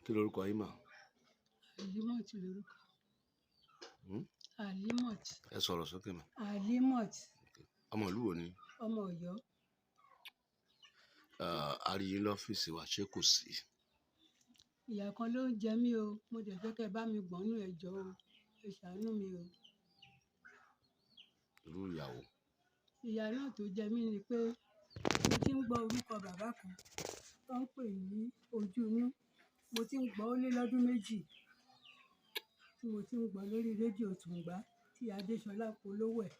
Kí lorúkọ yín mà? Alimot lorúkọ. Hmm? Alimot. Ẹ sọ̀rọ̀ sókè mà. Alimot. Ọmọ ìlú wo ni? Ọmọ Ọ̀yọ́. A rí yín lọ́fíìsì wa, ṣé kò sí? Ìyà kan ló ń jẹ mí o. Mo dẹ̀ fẹ́ kẹ́ ẹ bá mi gbọ́n nú, ẹ jọ̀ọ́ o. Ẹ ṣàánú mi o. Irú ìyàwó? Ìyà náà tó jẹ mí ni pé mo ti ń gbọ́ orúkọ bàbá kan tó ń pè ní Ojú Inú. Mo ti ń gbọ́ ó lé lọ́dún 2 tí mo ti ń gbọ́ lórí rédíò Tùǹgbá tí Adéṣọlá polówó ẹ̀.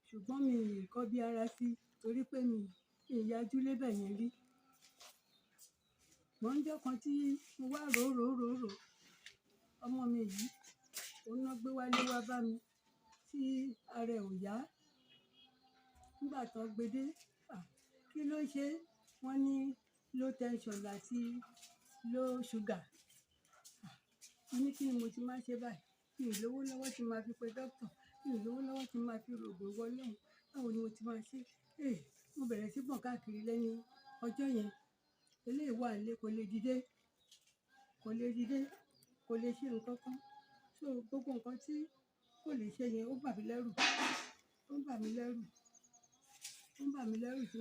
Ṣùgbọ́n mi ì kọ́ bí ara sí torí pé mi yajú lébẹ̀ yẹn rí. Mò ń jọ́ kan tí mo wá rò rò rò rò. Ọmọ mi yìí, òun náà gbé wálé wá bá mi tí ara ẹ̀ ò yá. Nígbà tó gbe dé, à, kí ló ṣe? Wọ́n ní low tension àti low sugar. À, mo ní kí ni mo ti máa ṣe báyìí? Mi ò lówó lọ́wọ́ tí màá fi pe doctor. Mi ò lówó lọ́wọ́ tí màá fi rògùn ìwọ Ọlọ́run. Báwo ni mo ti máa ṣe? Eh, mo bẹ̀rẹ̀ sí gbọ̀n káàkiri lẹ́nu ọjọ́ yẹn. Eléyìí wà nílé, kò lè dìde, kò lè dìde, kò lè ṣe nǹkan kan. So gbogbo nǹkan tí kò lè ṣe yẹn ó bà mí lẹ́rù, ó ń bà mí lẹ́rù, ó ń bà mí lẹ́rù tí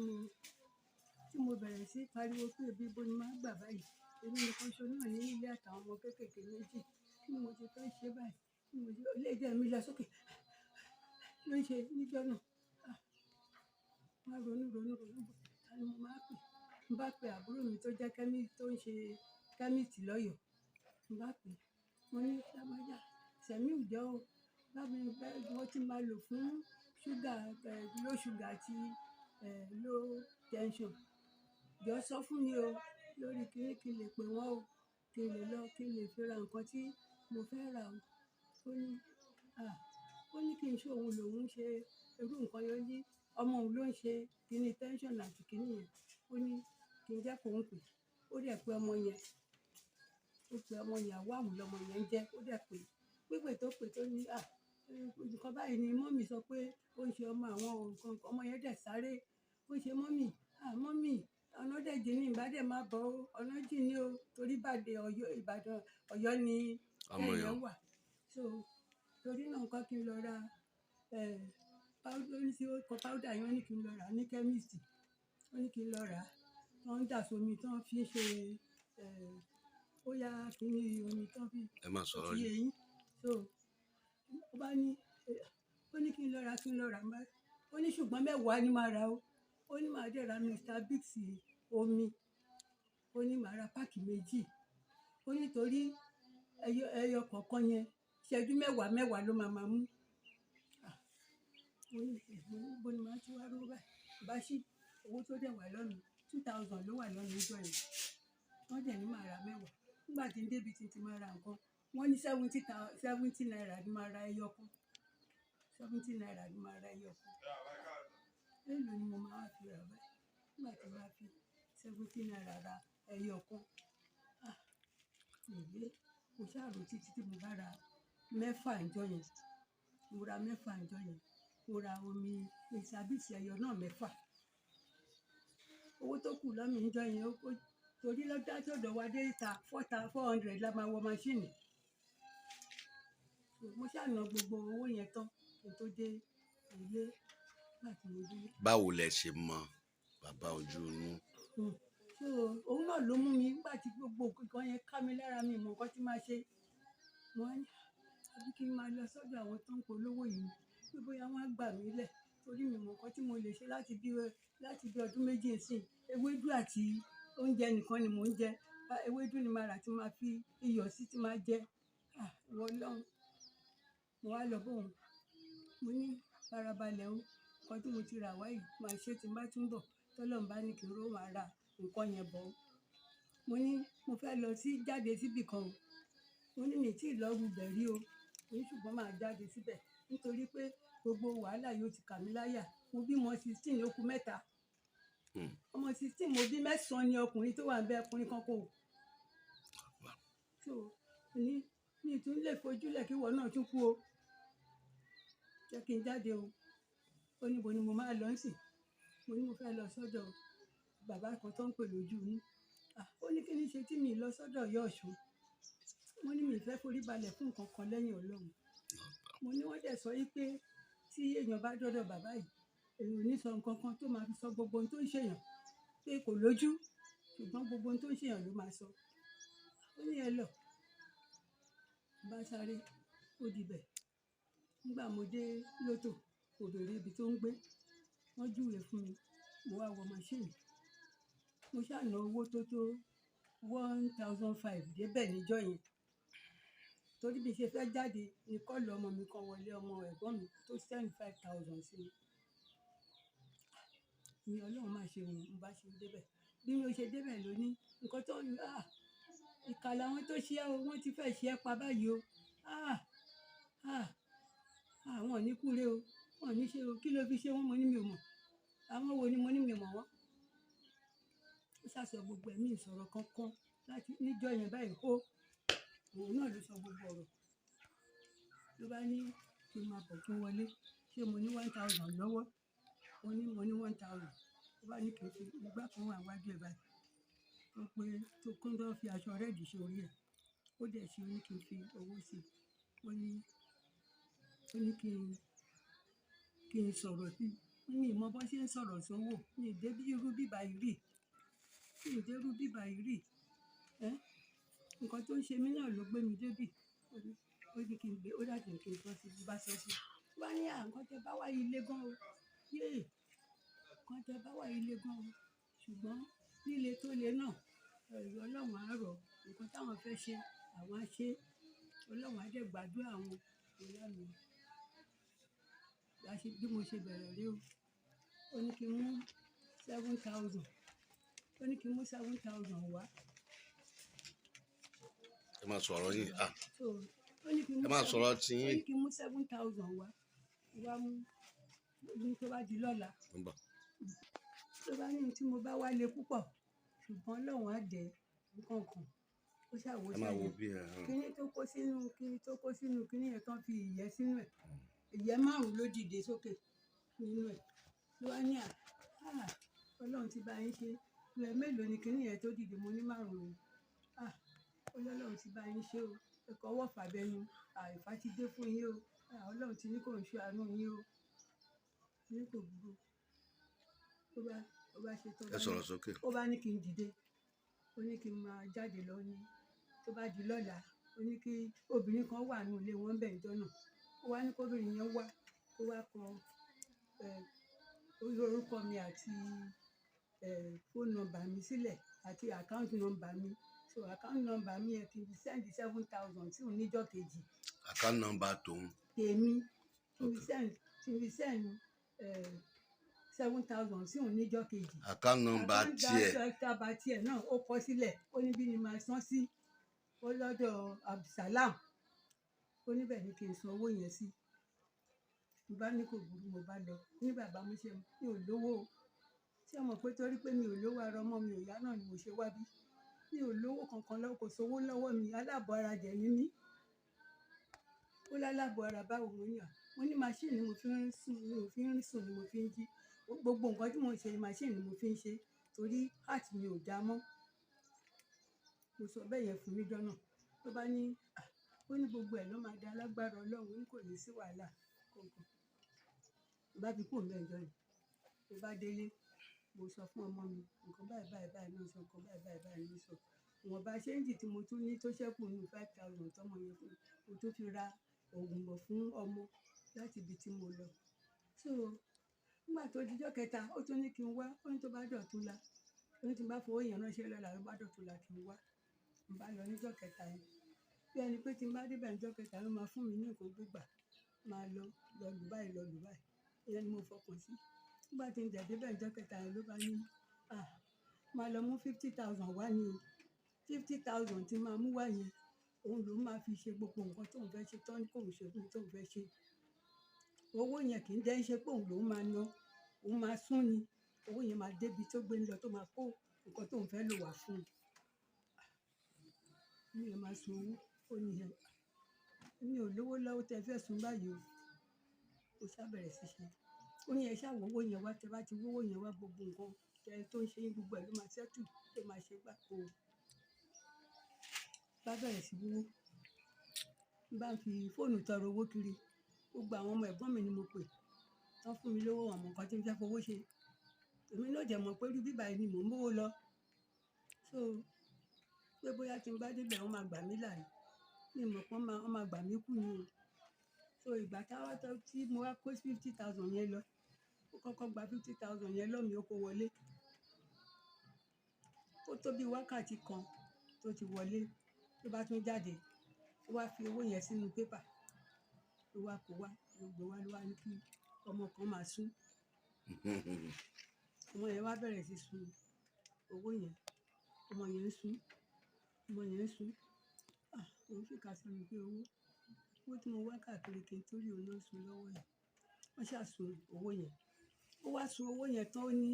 mo bẹ̀rẹ̀ sí pariwo pé ibi bo ni màá gbà báyìí. Èmi nìkan ṣo náà ní ilé àtàwọn ọmọ kéékèèké méjì. Kí ni mo ti fẹ́ ṣe báyìí? Kí ni mo ti, eléyìí dẹ̀ mi lọ sókè ló ń ṣe níjọ́ náà. Ah, màá ronú, ronú, ronú. Ta ni mo máa pè? Mo bá pe àbúrò mi tó jẹ́ chemist, tó ń ṣe chemist lọ́yọ̀ọ́. Mo bá pè, mo ní lágbájá, Sẹ̀míù jọ̀ọ́ o. Bá mi bá wọ́n tí máa lò fún sugar, low sugar àti, low tension. Jọ sọ fún mi o lórí kíni kí n lè pè wọ́n o. Kí n lè lọ, kí n lè fi ra nǹkan tí mo fẹ́ rà o. Ó ní, à, ó ní kí n ṣe òun lòun ń ṣe irú nǹkan yẹn. Ó ní ọmọ òun ló ń ṣe kíni tension àti kíni yẹn. Ó ní kí n jẹ́ kó ń pè. Ó dẹ̀ pé ọmọ yẹn. Ó pe ọmọ yẹn, Àwàmú lọmọ yẹn ń jẹ́. Ó dẹ̀ pé. Pípé tó pé tó ní, à, nǹkan báyìí ni mummy sọ pé ó ń ṣe ọmọ àwọn nǹkan. Ọmọ yẹn dẹ̀ sáré. Ó ṣe mummy, à mummy, ọ̀nà dẹ̀ jìn ní ìbá dẹ̀ máa bọ̀ o. Ọ̀nà jìn ní o torí Ìbàdàn, Ọ̀yọ́, Ìbàdàn, Ọ̀yọ́ ni Ọmọ ẹ̀yẹn yẹn wà. So torí náà nǹkan kí n lọ ra, powder, ó ní tí ó kọ powder yẹn, ó ní kí n lọ rà ní chemist. Ó ní kí n lọ rà. Wọ́n ń dà sómi tí wọ́n fi ń ṣe, ó yá kíni omi tí wọ́n fi Ẹ má sọ̀rọ̀ ti yìí. eyín. So ó bá ní, ó ní kí n lọ rà, kí n lọ rà. Ó ní ṣùgbọ́n mẹ́wàá ni màá rà o. Ó ní màá dẹ̀ ra Mr. Biggs omi. Ó ní màá ra páàkì méjì. Ó ní torí ẹyọ, ẹyọ kọ̀ọ̀kan yẹn, ìṣẹ́jú mẹ́wàá mẹ́wàá ló máa máa mú. Ah, mo ní, mo ní bó ni màá ti wá rówó báyìí. Bá ṣí owó tó dẹ̀ wà lọ́mi, 2000 ló wà lọ́mi níjọ́ yẹn. Wọ́n dẹ̀ ní màá ra mẹ́wàá. Nígbà tí ń dé ibi tí n ti máa ra nǹkan, wọ́n ní 70 naira ni màá ra ẹyọ kan. 70 naira ni màá ra ẹyọ kan. Èló ni mo máa fi rà báyìí? Nígbà tí màá fi 70 naira ra ẹyọ kan. Ah, èyí, mo ṣàrò títí tí mo bá ra mẹ́fà níjọ́ yẹn. Mo ra mẹ́fà níjọ́ yẹn. Mo ra omi Mr. Biggs ẹyọ náà mẹ́fà. Owó tó kù lọ́mi níjọ́ yẹn ó torí lọ́jọ́ tí ọ̀dọ̀ wa dé ìta 400 la máa wọ maṣíìnì. Mo ṣàná gbogbo owó yẹn tán kí n tó dé ilé. Nígbà tí mo dé. Báwo lẹ ṣe mọ bàbá Ojú Inú? Hmm. So òun náà ló mú mi nígbà tí gbogbo nǹkan yẹn ká mi lára, mi mọ̀ nǹkan tí màá ṣe. Mo wá ní, àbí kí n máa lọ sọ́dọ̀ àwọn tó ń polówó yìí pé bóyá wọ́n á gbà mí lẹ̀ torí mi mọ̀ nǹkan tí mo lè ṣe láti bí ọdún 2 síyìn. Ewédú àti oúnjẹ nìkan ni mò ń jẹ. Ewédú ni màá rà tí màá fi iyọ̀ sí tí màá jẹ. Ah, ìwọ Ọlọ́run. Mo wá lọ bá òun. Mo ní farabalẹ̀ o. Nǹkan tí mo ti rà wá yìí máa ṣe tí n bá tún bọ̀. Tí Ọlọ́run bá ní kí n rówó máa ra nǹkan yẹn bọ̀ o. Mo ní mo fẹ́ lọ sí jáde síbí kan o. Mo ní mi tí ì lọ rú bẹ̀ rí o. Mo ní ṣùgbọ́n màá jáde síbẹ̀ nítorí pé gbogbo wàhálà yìí ó ti kà mí láyà. Mo bí ọmọ 16, ó kú mẹ́ta. Ọmọ 16 mo bí, mẹ́sàn-án ni ọkùnrin tó wà níbẹ̀, ọkùnrin kan kò. So mo ní mi tún lè fojúlẹ̀ kí ìwọ náà tún kú o. Jẹ́ kí n jáde o. Ó ní bo ni mo máa lọ sí. Mo ní mo fẹ́ lọ sọ́dọ̀ bàbá kan tó ń pè lójú inú. Ah, ó ní kí ni ṣe tí mi lọ sọ́dọ̀ ìyá Ọ̀ṣun. Mo ní mi fẹ́ forí balẹ̀ fún nǹkan kan lẹ́yìn Ọlọ́run. Mo ní wọ́n dẹ̀ sọ yí pé tí èèyàn bá dọ́dọ̀ bàbá yìí, èèyàn ò ní sọ nǹkan kan tó máa fi sọ gbogbo ohun tó ń ṣèyàn, pé kò lójú, ṣùgbọ́n gbogbo ohun tó ń ṣèyàn ló máa sọ. Ó ní ẹ lọ. Mo bá sáré, ó dibẹ̀. Nígbà mo dé lótò, mo bèrè ibi tó ń gbé. Wọ́n júwe fún mi. Mo wá wọ maṣíìnì. Mo ṣáà ná owó tó tó 1,500 débẹ̀ níjọ́ yẹn. Torí bí ṣe fẹ́ jáde ni kọ́ọ̀lù ọmọ mi kan wọlé, ọmọ ẹ̀gbọ́n mi tó send 5,000 sí mi. Ní Ọlọ́run máa ṣe òun, mo bá ṣe débẹ̀. Bí mo ṣe débẹ̀ ló ní nǹkan tó ń lọ, ah, ìkà làwọn tó ṣe ẹ́ o, wọ́n ti fẹ́ ṣe ẹ́ pa báyìí o. Ah, ah, ah, wọ́n ò ní kúre o, wọ́n ò ní ṣe o. Kí ló fi ṣe wọ́n? Mo ní mi ò mọ̀. Àwọn wo ni mo ní mi ò mọ̀ wọ́n? Ó ṣàṣọ gbogbo ẹ̀mí ìsọ̀rọ̀ kankan láti níjọ́ yẹn báyìí hó. Òun náà ló sọ gbogbo ọ̀rọ̀. Ló bá ní kí n máa bọ̀ kí n wọlé. Ṣé mo ní 1,000 lọ́wọ́? Mo ní mo ní 1,000. Ó bá ní kí n fi igbá kan wà níwájú ẹ̀ báyìí. Ó pé tó kún tó fi aṣọ rẹ́ẹ̀dì ṣe orí ẹ̀. Ó dẹ̀ ṣe ó ní kí n fi owó sí i. Ó ní kí n sọ̀rọ̀ sí i. Mi ò mọ bó ṣe ń sọ̀rọ̀ sówó. Mi ò dé bí irú bíba yìí rí. Mi ò dé irú bíba yìí rí. Ẹ́, nǹkan tó ń ṣe mí náà ló gbé mi débí. Ó ní kí n gbé, ó dàbí kí n sọ sí i, bá sọ sí i. Ó bá ní à, nǹkan tẹ bá wá yìí le gan o. Yé, nǹkan tẹ bá wá yìí le gan o. Ṣùgbọ́n líle tó le náà, ẹ̀rù Ọlọ́run á rọ̀. Nǹkan táwọn fẹ́ ṣe, àwọn á ṣe. Ọlọ́run á dẹ̀ gbàdúrà àwọn ìyá mi. Bí mo ṣe bẹ̀rẹ̀ rí o. Ó ní kí n mú 7,000. Ó ní kí n mú 7,000 wá. Ẹ máa sọ̀rọ̀ yín. Ah, So, ó ní kí n ẹ mú máa seven, sọ̀rọ̀ ó tiyín. ní kí n mú 7,000 wá. Wá mú ní tó bá di lọ́la. Mo ń bọ̀. Tó bá ní ohun tí mo bá wá le púpọ̀, ṣùgbọ́n Ọlọ́run á dẹ̀ nǹkan kan. Ó ṣàwò Ẹ máa wo sẹ́yìn. bí ẹ hàn. Kíní tó kó sínú, kíní tó kó sínú, kíní yẹn tán fi ìyẹ́ sínú ẹ̀. Ìyẹ́ márùn-ún ló dìde sókè nínú ẹ̀. Ló wá ní à, ah, Ọlọ́run ti bá yín ṣe. Ìyẹ́ mélòó ni kíní yẹn tó dìde? Mo ní márùn-ún. Ah, Ọlọ́run ti bá yín ṣe o. Ẹ kọ ọwọ́ fàbẹ́nu. Àìfá ti dé fún yín o. Ah, Ọlọ́run ti ní kò ń ṣe àánú yín o. Ní kò burú. Ó bá ṣe tán. Ẹ sọ̀rọ̀ sókè. Ó bá ní kí n dìde. Ó ní kí n máa jáde lọ ní. Tó bá di lọ́la, ó ní kí obìnrin kan wà nínú ilé wọn bẹ́ẹ̀ níjọ́ náà. Ó wá ní kí obìnrin yẹn wá, kó wá kọ, ẹ́, orúkọ mi àti, ẹ́, phone number mi sílẹ̀ àti account number mi. So account number mi yẹn kí n fi send 7,000 sí òun níjọ́ kejì. Account number tòun. Tèmi. Kí n fi Okay. send, kí n fi send, ẹ́, 7,000 sí òun níjọ́ kejì. Account number Account tiẹ̀. number tiẹ̀ náà ó kọ sílẹ̀. Ó ní bí ni màá san sí. Ó lọ́dọ̀ Abdulsalam. Ó ní bẹ́ẹ̀ ni kí n san owó yẹn sí. Mo bá ní kò burú, mo bá lọ. Ní bàbá mi ṣe, mi ò lówó o. Ṣé ẹ mọ̀ pé torí pé mi ò lówó ara ọmọ mi ò yá náà ni mo ṣe wá bí? Mi ò lówó kankan lọ́wọ́, kò sówó lọ́wọ́ mi. Aláàbọ̀ ara dẹ̀ ni mí. Ó lálábọ̀ ara báwo mo ní à. Mo ní machine ni mo fi ń sùn, ni mo fi ń sùn ni mo fi ń jí. Gbogbo nǹkan tí mò ń ṣe ni machine ni mo fi ń ṣe torí heart mi ò dá mọ́. Mo sọ bẹ́ẹ̀ yẹn fún níjọ́ náà. Ló bá ní, ah, ó ní gbogbo ẹ̀ ló máa dá lágbára Ọlọ́run, ó ní kò ní sí wàhálà kankan. Mo bá fi kúrò níbẹ̀ níjọ́ yẹn. Mo bá délé, mo sọ fún ọmọ mi, nǹkan báyìí báyìí báyìí ló ń sọ, nǹkan báyìí báyìí báyìí ló ń sọ. Ìwọ̀nba ṣéǹjì tí mo tún ní tó ṣẹ́kù nínú 5,000 tọ́mọ yẹn fún mi, mo tún fi ra òògùn bọ̀ fún ọmọ láti ibi tí mo lọ. So, nígbà tó di ọjọ́ kẹta, ó tún ní kí n wá. Ó ní tó bá dọ̀túnla, ó ní tí n bá fowó yẹn ránṣẹ́ lọ́la, ó bá dọ̀túnla kí n wá. Mo bá lọ níjọ́ kẹta yẹn. Bí ẹni pé tí n bá dé bẹ̀ níjọ́ kẹta, ló máa fún mi ní nǹkan gbígbà. Máa lọ, lọ lù báyìí, lọ lù báyìí. Ìyẹn ni mo fọkàn sí. Nígbà tí n dẹ̀ dé bẹ̀ níjọ́ kẹta yẹn ló bá ní, ah, máa lọ mú 50,000 wá ní o. 50,000 tí màá mú wá yẹn, òun ló máa fi ṣe gbogbo nǹkan tó ń fẹ́ ṣe, tán kó ń ṣe fún mi tó ń fẹ́ ṣe. Owó yẹn kì í dẹ́ ṣe pé òun ló máa ná, òun máa sún ni. Owó yẹn máa dé ibi tó gbé lọ tó máa kó nǹkan tó ń fẹ́ lò wá fún un. Mi ò máa sun owó. Ó ní ẹ, mi ò lówó lọ́wọ́ tẹ fẹ́ sun báyìí o. Ó sá bẹ̀rẹ̀ sí ṣe. Ó ní ẹ ṣá wo owó yẹn wá, tẹ bá ti wó owó yẹn wá, gbogbo nǹkan tẹ tó ń ṣe yín gbogbo ẹ̀ ló máa settle. Tó máa ṣe gbà kó bá bẹ̀rẹ̀ sí wúwo, n bá ń fi fóònù tọrọ owó kiri. Gbogbo àwọn ọmọ ẹ̀gbọ́n mi ni mo pè, tán fún mi lówó, wọn mọ nǹkan tí mo fẹ́ fowó ṣe. Èmi náà ò dẹ̀ mọ̀ pé irú bíbà yìí ni mò ń mówó lọ. So pé bóyá tí n bá dé ibẹ̀ wọ́n máa gbà mí là ni. Mi ò mọ̀ pé wọ́n máa gbà mí kú ni o. So ìgbà tá wá tọ́ tí mo wá kó 50,000 yẹn lọ, ó kọ́kọ́ gba 50,000 yẹn lọ́ mi ó kó wọlé. Ó tó bí wákàtí kan tó ti wọlé, tó bá tún jáde, ó wá fi owó yẹn sínú pépà. Ló wá kó wá, ló gbé wá ló wá ní kí ọmọ kan máa sún. Ọmọ yẹn wá bẹ̀rẹ̀ sí sun owó yẹn. Ọmọ yẹn ń sun, ọmọ yẹn ń sun. Ah! Mo fi kà sí mi pé owó, owó tí mo wá káàkiri kí n tó rí òun náà sun lọ́wọ́ yẹn. Wọ́n ṣà sun owó yẹn. Ó wá sun owó yẹn tán ó ní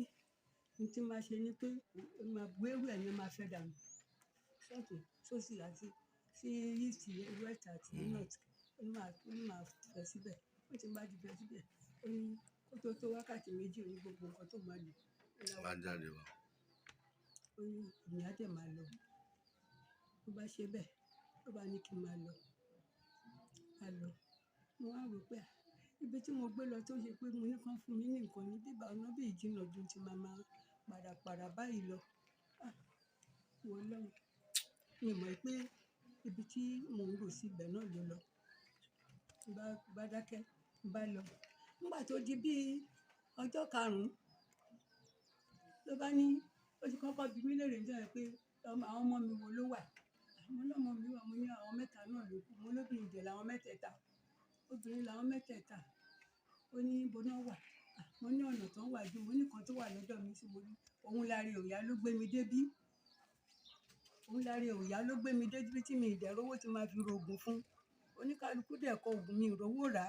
ohun tí màá ṣe ni pé màá bu ewé ẹ̀ ni màá fẹ́ dànù. Sọ́tùn, sósì àti sí east, west àti north. Ó ní màá fẹ́ síbẹ̀. Ó ti bá ti fẹ́ síbẹ̀. Ó ní kó tó tó wákàtí méjì ó ní gbogbo nǹkan tó máa lò. Ó lá Wá jáde wá. Ó ní èmi á dẹ̀ máa lọ. Ó bá ṣe bẹ́ẹ̀, ó bá ní kí n máa lọ. A lọ. Mo wá rò pé à, ibi tí mo gbé lọ tó ṣe pé mo ní kí wọ́n fún mi ní nǹkan ní bíbà ọ̀nà bí ìjìnnà ju ti máa máa padà padà báyìí lọ. Ah! Ìwọ Ọlọ́run. Mi ò mọ̀ pé ibi tí mò ń rò sí ibẹ̀ náà ló lọ. N bá dákẹ́, n bá lọ. Nígbà tó di bí ọjọ́ karùn-ún, ló bá ní, ó ti kọ́kọ́ bi mí lérè níjọ́ yẹn pé àwọn ọmọ mi wo ló wà. Mo ní ọmọ mi wà, mo ní àwọn mẹ́ta náà ló kú. Mo ní obìnrin dẹ̀ làwọn mẹ́tẹ̀ẹ̀ta. Obìnrin làwọn mẹ́tẹ̀ẹ̀ta. Ó ní ibo náà wà. Ah! Mo ní ọ̀nà tó ń wà jù. Mo ní kan tó wà lọ́dọ̀ mi tí mo ní. Òun láre òòyà ló gbé mi dé bí. Òun láre òòyà ló gbé mi dé bí tí mi ì dẹ̀ rówó tí màá fi ro ògùn fún. Oníkálukú dẹ̀ kọ ògùn mi ò rówó rà.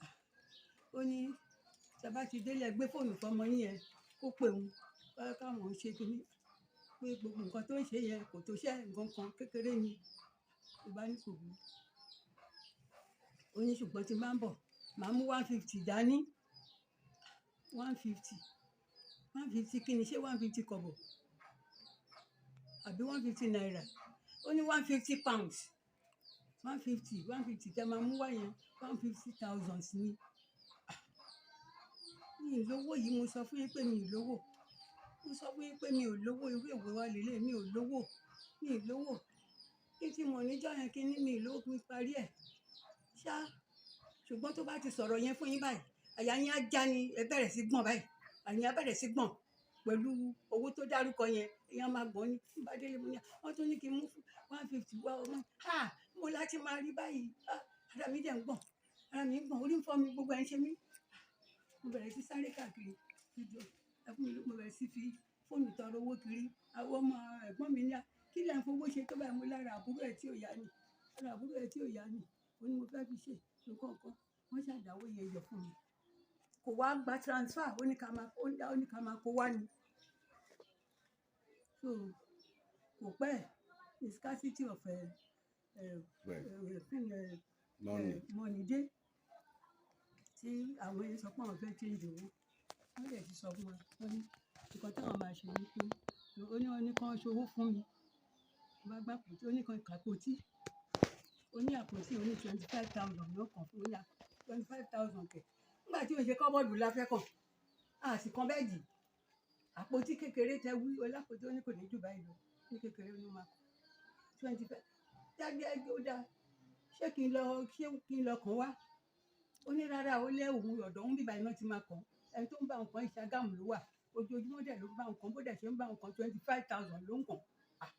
Ah! Ó ní tí a bá ti délé ẹ gbé fóònù fún ọmọ yín yẹn kó pè òun. Káwọn ṣe kíni. Pé gbogbo nǹkan tó ń ṣe yẹn kò tó ṣẹ́ nǹkan kan kékeré ni. Mo bá ní kò burú. Ó ní ṣùgbọ́n tí n bá ń bọ̀, màá mú 150 dání. 150. 150 kí ni? Ṣé 150 kọ̀bọ̀? Àbí 150 náírà? Ó ní 150 pounds. 150, 150 tí a máa mú wá yẹn, 150,000 ni. Ah! Mi ò lówó yìí, mo sọ fún yín pé mi ò lówó. Mo sọ fún yín pé mi ò lówó, irú èwo wá lélẹ̀, mi ò lówó, mi ò lówó. Kí tí mo ní jọ́ yẹn kí ní mi ò lówó kí n parí ẹ̀. Ṣá, ṣùgbọ́n tó bá ti sọ̀rọ̀ yẹn fún yín báyìí, àyà yín á já ni, ẹ bẹ̀rẹ̀ sí gbọ̀n báyìí. Àyà yín á bẹ̀rẹ̀ sí gbọ̀n pẹ̀lú owó tó dárúkọ yẹn. Èèyàn máa gbọ̀n ni. Bí bá délé mo ní, wọ́n tún ní kí n mú 150 wá ọmọ. Ha! Mo láti máa rí báyìí. Ah! Ara mi dẹ̀ ń gbọ̀n. Ara mi ń gbọ̀n. Orí ń fọ́ mi, gbogbo ẹ̀ ń ṣe mí. Mo bẹ̀rẹ̀ sí sáré káàkiri. Ẹjọ́, ẹ fún mi lówó. Mo bẹ̀rẹ̀ sí fi fóònù tọrọ owó kiri. Àwọn ọmọ ẹ̀gbọ́n mi ní, kí lẹ̀ ń fowó ṣe tó báyìí? Mo lára àbúrò ẹ tí ò yá ni. Lára àbúrò ẹ tí ò yá ni. Ó ní mo fẹ́ fi ṣe nǹkan kan. Wọ́n ṣàdáwó yẹn yọ fún mi. Kò wá gba transfer. Ó ní ká máa, ó ní ká máa kó wá ni. So kò pẹ́, the scarcity of Money. money dé tí àwọn yẹn sọ pé àwọn fẹ́ change owó. Wọ́n dẹ̀ ti sọ fún wa. Wọ́n ní nǹkan tí àwọn máa ṣe ni pé ó ní wọ́n ní kí wọ́n ṣe owó fún mi. Mo bá gbà àpótí, ó ní kan àpótí. Ó ní àpótí, ó ní 25,000 ló kàn fún mi. 25,000 kẹ̀. Nígbà tí ó ṣe kọ́bọ̀dù la fẹ́ kàn. A sì kan bẹ́ẹ̀dì. Àpótí kékeré tẹ wí, olápótí ó ní kò ní jù báyìí lọ. Ní kékeré ó ní ó máa kọ 25. Dájú ẹ ó dá. Ṣé kí n lọ, ṣé kí n lọ kàn wá? Ó ní rárá, ó lé òun ọ̀dọ̀ òun bíbá iná ti máa kàn. Ẹni tó ń bá òun kan Ìṣàgámù ló wà. Ojoojúmọ́ dẹ̀ ló ń bá òun kan, bó dẹ̀ ṣe ń bá òun kan 25,000 ló ń kàn. Ah!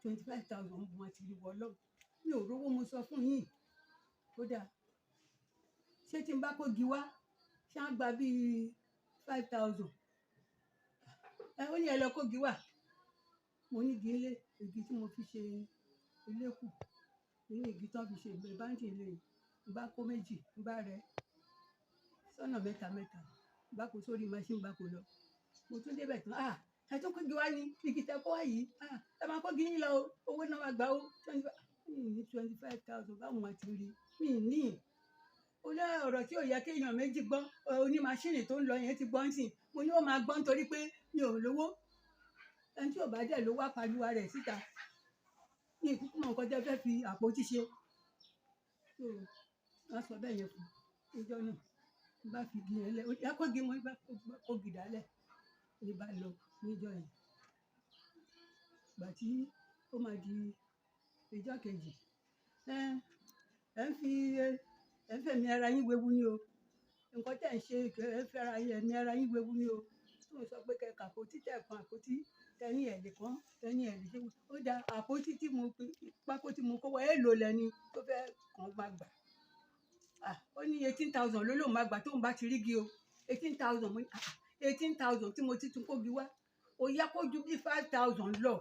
25,000 mo máa ti rí wọ lọ́hùn. Mi ò rówó mo sọ fún yín. Ó dáa. Ṣé tí n bá kó igi wá, ṣé á gba bí 5,000? Ẹ ó ní ẹ lọ kó igi wá. Mo ní igi ńlé, igi tí mo fi ṣe ilé kù. Nínú igi tí wọ́n fi ṣe ìgbẹ́ báńkì ilé yìí. N bá kó méjì, n bá rẹ sọ́nà mẹ́ta mẹ́ta. N bá kó sórí machine, n bá kó lọ. Mo tún dé bẹ̀ tán. Ah! Ẹ tún kó igi wá ní igi tẹ kó wá yìí. Ah! Ẹ máa kó igi yín lọ o. Owó náà máa gbà ó. 25, mi ní 25,000 báwo máa ti rí? Mi ní. Ó ní ọ̀rọ̀ tí ò yẹ kí èèyàn méjì gbọ́. Oní maṣíìnì tó ń lọ yẹn ti gbọ́ ń sìn. Mo ní ó máa gbọ́ nítorí pé mi ò lówó. Ẹni tí ò bá dẹ̀ ló wá pariwo rẹ̀ síta. Ní ìkúkú mọ̀ nǹkan tẹ́ fẹ́ fi àpótí ṣe. So wọ́n sọ bẹ́ẹ̀ yẹn fún un níjọ́ náà. N bá fi igi yẹn lẹ̀, ó yá kó igi mọ́, bá kó igi dálẹ̀. Ní bá lọ níjọ́ yẹn. Ìgbà tí ó máa di ìjọ́ kejì, ẹ ń fi, ẹ ń fẹ̀mí ara yín wewu ni o. Nǹkan tí ẹ̀ ń ṣe, ẹ ń fi ara yín, ẹ̀mí ara yín wewu ni o. Tí mo sọ pé kẹ ka àpótí tẹ̀ kan àpótí, tẹ ní ẹ̀ lè kan, tẹ ní ẹ̀ lè ṣe. Ó da àpótí tí mo fi, pákó tí mo kó wá, èló lẹni tó fẹ́ kàn máa gbà. Ah, ó ní 18,000 ló lóun máa gbà tóun bá ti rí igi o. 18,000, mo ní, ah, 18,000 tí mo ti tún kó igi wá. Ó yá kó ju bí 5,000 lọ.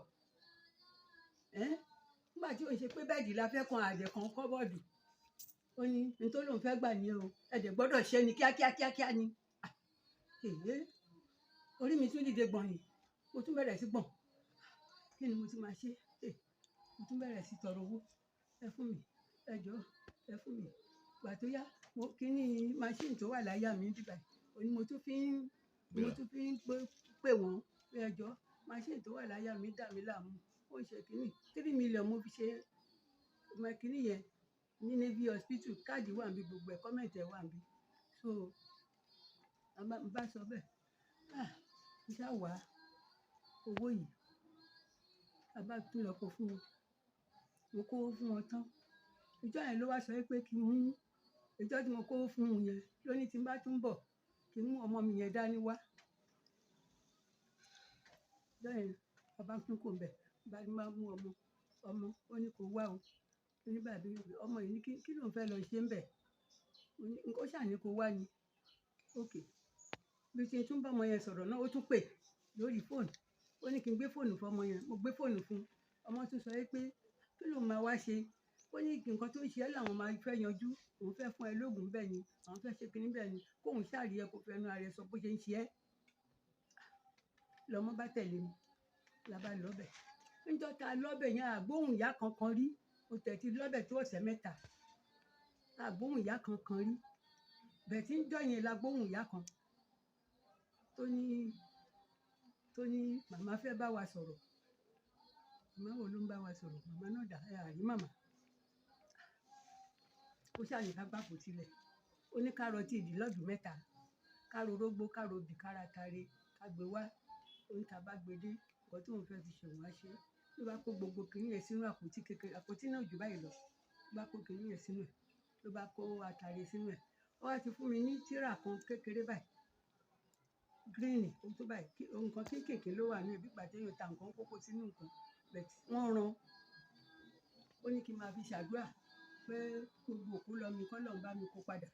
Ẹ́n, nígbà tí ó ń ṣe pé bẹ́ẹ̀dì la fẹ́ kan àdẹ̀ kan kọ́bọ́ọ̀dù. Ó ní, n tó lóun fẹ́ gbà ni o. Ẹ dẹ̀ gbọ́dọ̀ ṣe ni kíákíá kíákíá ni. Ah, èé, orí mi tún dìde gbọ̀n ni. Mo tún bẹ̀rẹ̀ sí gbọ̀n. Kí ni mo ti máa ṣe? Eh, mo tún bẹ̀rẹ̀ sí tọrọ owó. Ẹ fún mi, ẹ jọ̀ọ́, ẹ fún mi. Ìgbà tó yá, mo kí ní machine tó wà láyà mi níbí báyìí. Òní mo tún fi ń, mo tún fi ń pè wọ́n pé ẹ jọ̀ọ́, machine tó wà láyà mi dà mí láàmú. Ó ń ṣe kíní. 3 million mo fi ṣe ọmọ kíní yẹn ní Navy Hospital. Káàdì wà níbí, gbogbo ẹ̀, comment ẹ̀ wà níbí. So, a bá, bá sọ bẹ́ẹ̀. Ah, mo sá wá owó yìí. A bá tún lọ kó fún wọn. Mo kó owó fún wọn tán. Ìjọ́ yẹn ló wá sọ wípé kí n mú, ìjọ́ tí mo kó owó fún un yẹn, ló ní tí n bá tún bọ̀, kí n mú ọmọ mi yẹn dání wá. Ìjọ́ yẹn, a bá tún kó ń bẹ̀. Bá ní máa mú ọmọ, ọmọ, ó ní kó wá o. Ó ní bàbá mi, ọmọ yìí ní kí, kí ló ń fẹ́ lọ ṣe ń bẹ̀? Ó ní, ó ṣà ní kó wá ni. Okay. Bí ó ṣe tún bá ọmọ yẹn sọ̀rọ̀ náà, ó tún pè lórí fóònù. Ó ní kí n gbé fóònù fún ọmọ yẹn. Mo gbé fóònù fún un. Ọmọ tún sọ wípé kí ló máa wá ṣe? Ó ní nǹkan tó ń ṣe ẹ́ làwọn máa fẹ́ yanjú. Òun fẹ́ fún ẹ lóògùn bẹ́ẹ̀ ni. Àwọn fẹ́ ṣe kíní bẹ́ẹ̀ ni. Kóun ṣàrí ẹ kó fẹnu ara ẹ sọ bó ṣe ń ṣe ẹ́. Lọmọ bá tẹ̀lé mi. La bá lọ bẹ̀. Níjọ́ ta lọ bẹ̀ yẹn, a gbóhùn ìyá kankan rí. Mo tẹ̀tí lọ bẹ̀ tó ọ̀sẹ̀ mẹ́ta. A gbóhùn ìyá kankan rí. Bẹ̀ tí ń jọ́ yẹn la gbóhùn ìyá kan tó ní, tó ní màmá fẹ́ bá wa sọ̀rọ̀. Màmá wo ló ń bá wa sọ̀rọ̀? Màmá náà dà, ẹ àrí màmá. Ó ṣàní ká gbàpò tilẹ̀. Ó ní ká rọtí ìdí lọ́dún mẹ́ta. Ká ro rógbó, ká ro obì, ká ra tare, ká gbé wá. Ó ní ká bá gbe dé, nǹkan tí òun fẹ́ fi ṣe òun á ṣe. Ló bá kó gbogbo kíní yẹn sínú àpótí kékeré. Àpótí náà jù báyìí lọ. Ló bá kó kíní yẹn sínú ẹ̀. Ló bá kó atare sínú ẹ̀. Ó wá ti fún mi ní tírà kan kékeré báyìí. Green, ó tó báyìí. Kí, nǹkan kéékèèké ló wà nínú ẹ̀ bí ìgbà tí èèyàn ta nǹkan kókó sínú nǹkan. But wọ́n rán. Ó ní kí n máa fi ṣàdúrà pé gbogbo òkú lọ mi kọ́ lọ́run bá mi kó padà.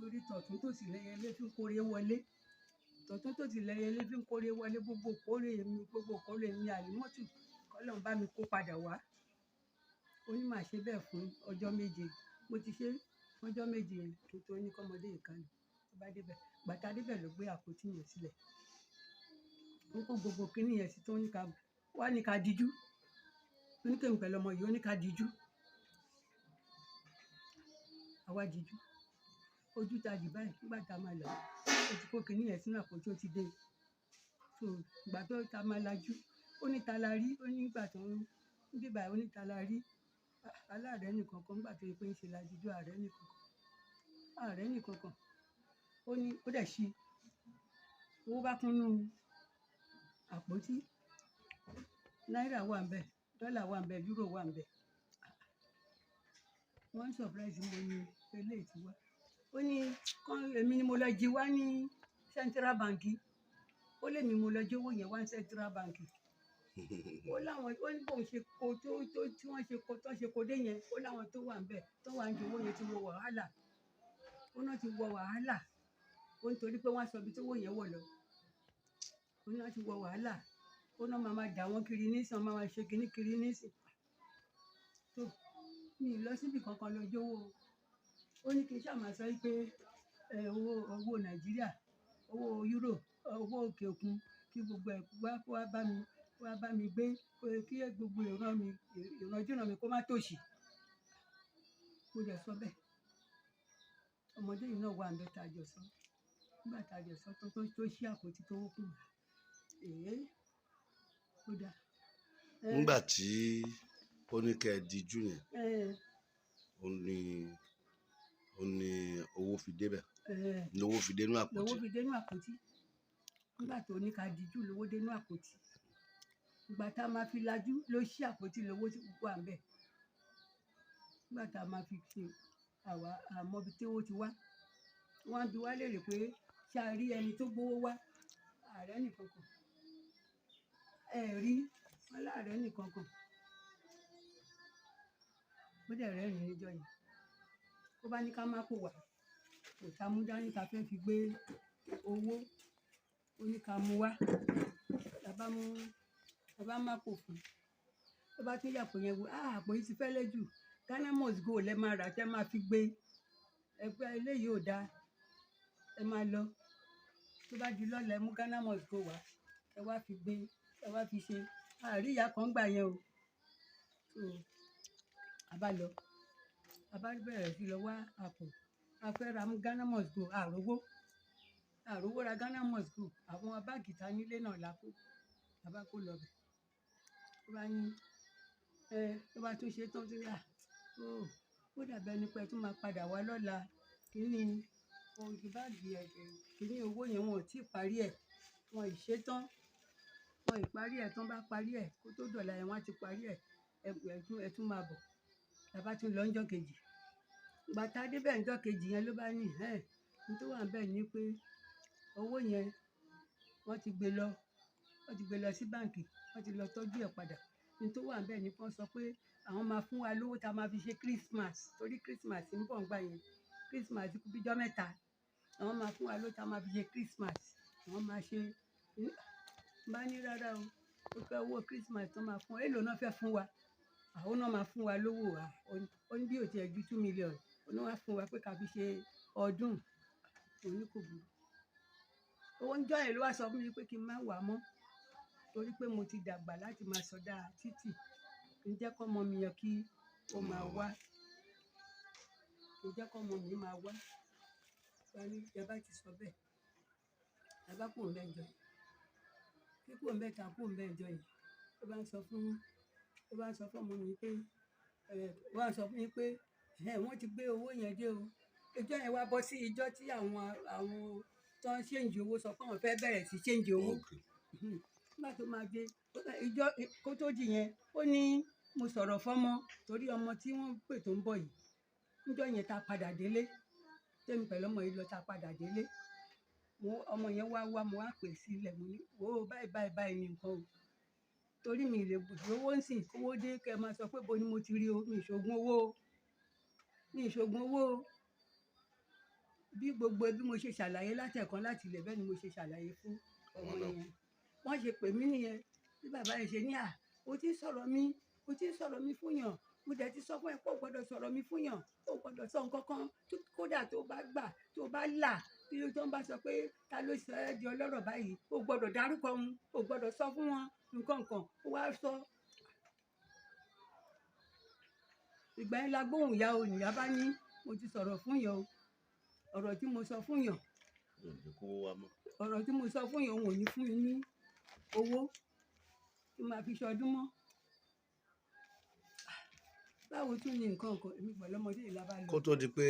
Torí tọ̀tún tòsì lẹyẹlé fi ń kórè wọlé. Tọ̀tún tòsì lẹyẹlé fi ń kórè wọlé. Gbogbo kórè mi, gbogbo kórè mi àlìmọ́tù kọ́ lọ́run bá mi kó padà wá. Ó ní màá ṣe bẹ́ẹ̀ fún ọjọ́ méje. Mo ti ṣe fún ọjọ́ méje yẹn kí n tó ní kọ́mọdé yìí kan lọ. Ó bá dé bẹ̀. Ìgbà tá a dé bẹ̀ ló gbé àpótí yẹn sílẹ̀. Ó kó gbogbo kíní yẹn sí tó ní ká, wá ní ká dijú. Ó ní kí n pẹ̀lú ọmọ yìí, ó ní ká dijú. A wá dijú. Ojú ta dì báyìí nígbà tá a máa lọ. Ó ti kó kíní yẹn sínú àpótí, ó ti dé. So ìgbà tó ta máa lajú, ó ní ta la rí. Ó ní ìgbà tó ń bí báyìí, ó ní ta la rí. Aláàrẹ́ nìkan kan nígbà tó yẹ pé ń ṣe la dijú ààrẹ nìkan kan. Ààrẹ nìkan kan. Ó ní ó dẹ̀ ṣí. Owó bá kúnnú àpótí. Náírà wà níbẹ̀, dọ́là wà níbẹ̀, euro wà níbẹ̀. Wọ́n ń surprise mi ní eléyìí tí wá. Ó ní kán, èmi ni mo lọ jí wá ní Central Bank. Ó lé mi mo lọ jí owó yẹn wá ní Central Bank. Ó láwọn, ó ní bóun ṣe kó tó, tó tí wọ́n ṣe kó, tó ṣe kó dé yẹn. Ó láwọn tó wà níbẹ̀, tó wà ń jí owó yẹn tí wọ wàhálà. Ó náà ti wọ wàhálà. Ó ní torí pé wọ́n sọ ibi tí owó yẹn wọ̀ lọ. Ó ní wọ́n ti wọ wàhálà. Ó náà máa máa dà wọ́n kiri nísìn, máa máa ṣe kíní kiri nísìn. Tó, mi ò lọ síbi kankan lọ jówó o. Ó ní kí n sá máa sọ wípé, ẹ, owó, owó Nàìjíríà, owó euro, owó òkè òkun kí gbogbo ẹ̀ wá, kó wá bá mi, kó wá bá mi gbé, kí gbogbo ìran mi, ìrandíran mi kó má tòṣì. Mo dẹ̀ sọ bẹ́ẹ̀. Ọmọdé yìí náà wà níbẹ̀ tá a jọ sọ. Nígbà tá a jọ sọ tán tó ṣí àpótí tó wó kún. Èé. Ó dáa. Nígbà tí ó ní kẹ́ ẹ dijú yẹn, ó ní owó fi débẹ̀, lówó fi dénú lówó àpótí. Fi dénú àpótí. Nígbà tó ní ká dijú, lówó dénú àpótí. Ìgbà tá a máa fi lajú, ló ṣí àpótí, lówó tí wà ń bẹ̀. Nígbà tá a máa fi ṣe, àwa àmọ́ ibi tí owó ti wá. Wọ́n á bi wá léèrè pé ṣé a rí ẹni tó gbówó wá? Ààrẹ nìkan kan ẹ rí wọn láàrẹ nìkan kan. Ó dẹ̀ rẹ́rìn-ín níjọ́ yẹn. Ó bá ní ká má kó wá, kò tá mú dání ta fẹ́ fi gbé owó. Ó ní ká mú wá. La bá mú, la bá má kó fún un. Ó bá tún yàpò yẹn wò, "Ah, àpò yìí ti fẹ́lẹ́ jù. Ghana must go lẹ máa rà tẹ́ máa fi gbé. Ẹgbẹ́ eléyìí ò dáa. Ẹ máa lọ. Tó bá di lọ́la, ẹ mú Ghana must go wá. Ẹ wá fi gbé, ẹ wá fi ṣe." Àárí ìyá kan gbà yẹn o. So, a bá lọ. A bá bẹ̀rẹ̀ sí lọ wá àpò. A fẹ́ ra mú Ghana must go, a rówó. A rówó ra Ghana must go. Àwọn báàgì ta nílé náà la kó. A bá kó lọ bẹ̀. Ó bá ní, ẹ, tó bá tún ṣe tán, tó ní, "À, ó, ó dàbí ẹni pé ẹ tún máa padà wá lọ́la. Kí ni ohun báàgì ẹ̀, kí ni owó yẹn, wọn ò tí ì parí ẹ̀. Wọn ì ṣe tán. Wọn ì parí ẹ̀ tán, bá parí ẹ̀, kó tó dọ̀la ẹ̀, wọ́n á ti parí ẹ̀. Ẹ tún máa bọ̀." La bá tún lọ ńjọ́ kejì. Ìgbà tá a dé bẹ̀ ńjọ́ kejì yẹn, ló bá ní, "Ẹ̀, ohun tó wà níbẹ̀ ni pé owó yẹn wọ́n ti gbé lọ, wọ́n ti gbé lọ sí báǹkì, wọ́n ti lọ tọ́jú ẹ̀ padà. Ohun tó wà níbẹ̀ ni pé wọ́n sọ pé àwọn máa fún wa lówó tá a máa fi ṣe Christmas, torí Christmas ń bọ̀ ńgbà yẹn. Christmas kú bí ijọ́ mẹ́ta. Àwọn máa fún wa lówó tá a máa fi ṣe Christmas. Àwọn máa ṣe." N bá ní rárá o. Ó fẹ́ owó Christmas tó máa fún wa. Èló náà fẹ́ fún wa? Àwọn náà máa fún wa lówó wa. Ó ní bí ó ti ẹ̀ ju 2 million. Ó ní wọ́n á fún wa pé ká fi ṣe ọdún. Mo ní kò burú. Owó ńjọ́ yẹn ló wá sọ fún mi pé kí n má wá mọ́, torí pé mo ti dàgbà láti máa sọdá títì. Kí n jẹ́ kó ọmọ mi yẹn kí ó máa wá. Kí n jẹ́ kó ọmọ mi máa wá. Bá ní ẹ bá ti sọ bẹ́ẹ̀. A bá kúrò ńbẹ̀ ńjọ́ yẹn. Kí kúrò ńbẹ̀ tá kúrò ńbẹ̀ ńjọ́ yẹn. Ó bá ń sọ fún ọmọ mi pé, ẹ, ó bá ń sọ fún mi pé, "Ẹ̀, wọ́n ti gbé owó yẹn dé o." Ìjọ́ yẹn wá bọ́ sí ìjọ́ tí àwọn tó ń change owó sọ pé àwọn fẹ́ bẹ̀rẹ̀ sí change owó. Nígbà tó máa dé, ìjọ́ kó tó di yẹn, ó ní mo sọ̀rọ̀ fọ́mọ torí ọmọ tí wọ́n pè tó ń bọ̀ yìí. Níjọ́ yẹn tá padà délé. Tèmi pẹ̀lú ọmọ yìí lọ tá padà délé. Mo, ọmọ yẹn wá wá, mo wá pè sílẹ̀. Mo ní, "Wò ó, báyìí báyìí báyìí ni nǹkan o. Torí mi lè rówó ń sìn kówó dé kí ẹ máa sọ pé bo ni mo ti rí o. Mi ò ṣògùn owó o. Mi ò ṣògùn owó o." Bí gbogbo bí mo ṣe ṣàlàyé látẹ̀kan láti ilẹ̀, bẹ́ẹ̀ ni mo ṣe ṣàlàyé fún ọmọ yẹn. Wọ́n ṣe pè mí nìyẹn. Bí bàbá yẹn ṣe ní, "À, o ti ń sọ̀rọ̀ mi, o ti ń sọ̀rọ̀ mi fún yàn. Mo dẹ̀ ti sọ fún ẹ pé o gbọdọ̀ sọ̀rọ̀ mi fún yàn. O gbọdọ̀ sọ nǹkan kan. Kódà tó bá gbà, tó bá là, tí tó ń bá sọ pé ta ló sọ ẹ́ di ọlọ́rọ̀ báyìí, o gbọdọ̀ dárúkọ wọn, o gbọdọ̀ sọ fún wọn nǹkan kan." Ó wá sọ. Ìgbà yẹn la gbóhùn ìyá o. Ìyá bá ní mo ti sọ̀rọ̀ fún yàn o. Ọ̀rọ̀ tí mo sọ fún yàn. Mi ò ní kówó wá mọ́. Ọ̀rọ̀ tí mo sọ fún yàn, òun ò ní fún mi ní owó tí màá fi ṣọdún mọ́. Báwo tún ni nǹkan kan èmi pẹ̀lú ọmọdé yìí la bá lọ. Kó tó di pé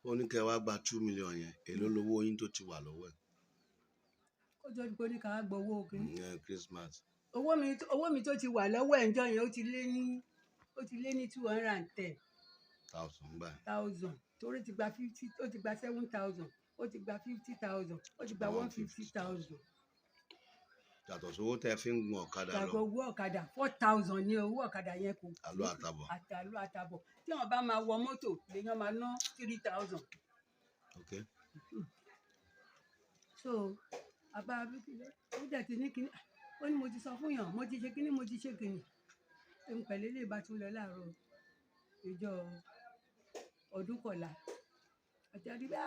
ó ní kẹ́ ẹ wá gba 2 million yẹn, èló lowó yín tó ti wà lọ́wọ́ ẹ̀? Kó tó di pé ó ní ká wá gbọ́ owó kìíní. Ìyẹn Christmas. Owó mi tó ti wà lọ́wọ́ ẹ̀ ńjọ́ yẹn, ó ti lé ní 210 thousand gbà yẹn. thousand, torí ti gba 50, ó ti gba 7,000, ó ti gba 50,000, ó ti gba 150,000. Yàtọ̀ sówó tẹ́ fi ń gun ọ̀kadà lọ. Gbàgbọ́ owó ọ̀kadà, 4,000 ní owó ọ̀kadà yẹn kò. Àlọ àtàbọ̀. Àtàlọ àtàbọ̀. Tí wọ́n bá máa wọ mọ́tò, lèèyàn máa ná 3,000. So àbá ó dẹ̀ ti ní kíní, ó ní mo ti sọ fún yàn, mo ti ṣe kíní, mo ti ṣe kíní. Èmi pẹ̀lú eléyìí bá tún lọ láàárọ̀ ìjọ ọdún kọ̀la. Àti àdìbà.